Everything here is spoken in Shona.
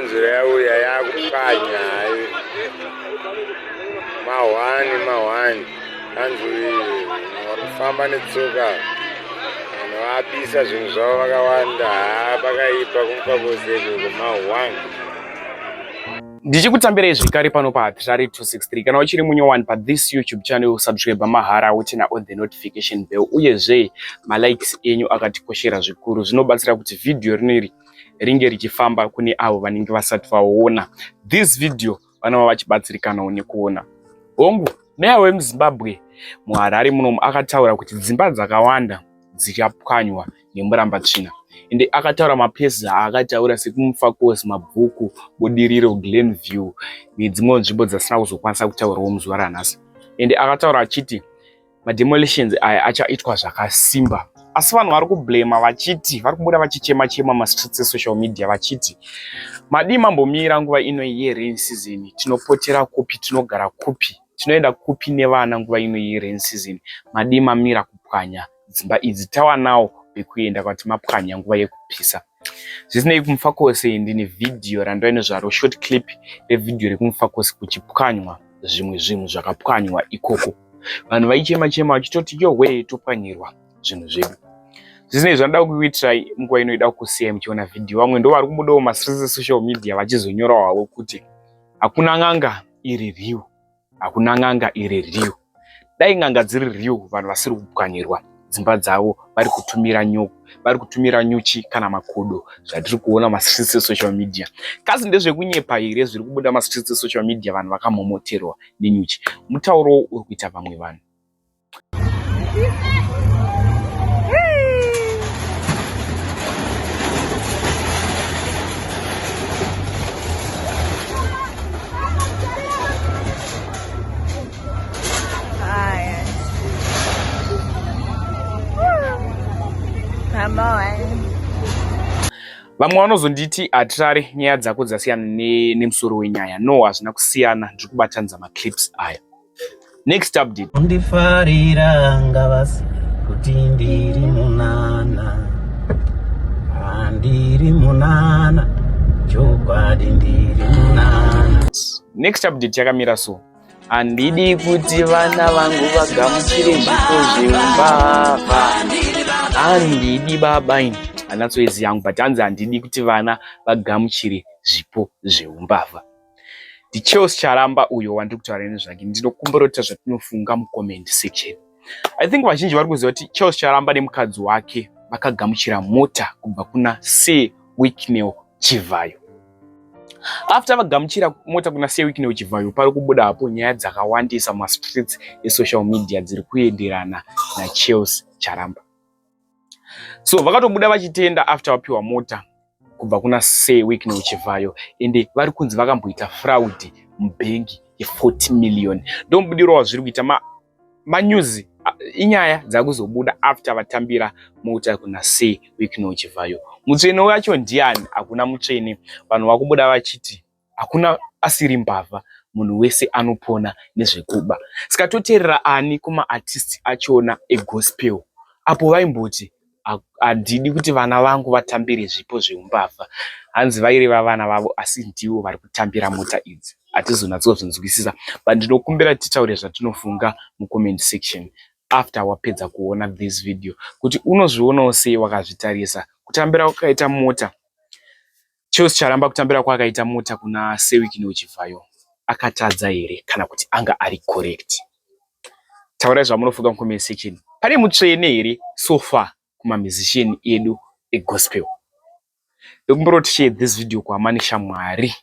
Kanzuro yauya yakupwanya hayi. Mahwani mahwani. Kanzuro iyi vari kufamba netsoka. Vanhu vapisa zvinhu zvavo vakawanda. Haa pakaipa kuMufakose ikoko mahwani. Ndichikutambirai zvekare pano paHatirari 263. Kana uchiri munyowani pathis YouTube channel, subscribe mahara woturn on the notification bell, uyezve malikes enyu akatikoshera zvikuru, zvinobatsira kuti vhidhiyo rineri ringe richifamba kune avo vanenge vasati vaona this video, vanova vachibatsirikanawo nekuona. Hongu, meya wemuZimbabwe muHarare munomu akataura kuti dzimba dzakawanda dzichapwanywa nemurambatsvina, ende akataura maplaces aakataura sekuMufakose, Mabvuku, Budiriro, Glenview nedzimwewo nzvimbo dzasina kuzokwanisa kutaurawo muzuva ranhasi. Ende akataura achiti mademolitions aya achaitwa zvakasimba, asi vanhu vari kublema vachiti vari kubuda vachichema chema mastreets esocial media vachiti madii mambomira nguva ino yerain season, tinopotera kupi, tinogara kupi, tinoenda kupi nevana nguva ino yerain season? Madii mamira kupwanya dzimba idzi, tawanawo pekuenda kwati mapwanya nguva yekupisa? Zvisinei, kuMufakose ndine vhidhiyo randova nezvaro, short clip revhidhiyo rekuMufakose kuchipwanywa zvimwe zvinhu zvakapwanywa ikoko. Vanhu vaichema chema vachitoti, "Yohwe, topwanyirwa zvinhu zvedu." Zvisinei, zvanoda kukuitirai nguva ino ida kusiyai muchiona vhidhiyo. Vamwe ndo vari kubudawo mastreets esocial media vachizonyorawo havo kuti hakuna n'anga iri real, hakuna n'anga iri real. Dai n'anga dziri real, vanhu vasiri kupwanyirwa dzimba dzavo vari kutumira nyoka, vari kutumira nyuchi kana makodo. Zvatiri kuona mastreets esocial media kasi ndezvekunyepa here zviri kubuda mastreets esocial media, vanhu vakamomoterwa nenyuchi? Mutauro uri kuita vamwe vanhu. Hi. Come on. Vamwe vanozonditi, "Hatirare, nyaya dzako dzasiyana nemusoro wenyaya." No, hazvina kusiyana, ndiri kubatanidza maclips aya. Next update. Undifarira ngavasi kuti ndiri munana, handiri munana, chokwadi ndiri munana. Next update yakamira so: handidi kuti vana vangu vagamuchire zvipo zveumbavha, handidi baba ini hanatsoizi yangu, but hanzi handidi kuti vana vagamuchire zvipo zveumbavha. NdiChels Charamba uyo wandiri kutaura nezvake. Ndinokumbira kuita zvatinofunga mucomment section. I think vazhinji vari kuziva kuti Charles Charamba nemukadzi wake vakagamuchira mota kubva kuna Sir Wicknell Chivhayo. After vagamuchira mota kuna Sir Wicknell Chivhayo, pari kubuda hapo nyaya dzakawandisa mumastreets esocial media dziri kuenderana naCharles Charamba. So vakatobuda vachitenda after vapiwa mota kubva kuna Sir Wicknell Chivhayo, ende vari kunzi vakamboita fraud mubhengi ye40 million. Ndomubudiro wazviri kuita manews, inyaya dzakuzobuda after vatambira mota kuna Sir Wicknell Chivhayo. Mutsvene wacho ndiani? Hakuna mutsvene. Vanhu vakubuda vachiti hakuna asiri mbavha, munhu wese anopona nezvekuba. Saka toteerera ani kumaartist achona egospel apo vaimboti handidi kuti vana vangu vatambire zvipo zveumbavha? Hanzi vaireva vana vavo, asi ndivo vari kutambira mota idzi. Hatizonyatsozvinzwisisa, but ndinokumbira titaure zvatinofunga mucomment section after wapedza kuona this video, kuti unozvionawo sei wakazvitarisa kutambira kwakaita mota Charles Charamba, kutambira kwaakaita mota kuna Sir Wicknell Chivhayo. Akatadza here kana kuti anga ari correct? Taurai zvamunofunga mucomment section. Pane mutsvene here so far kumamusician edu egospel? Ndokumbira kuti share this video kuhama neshamwari.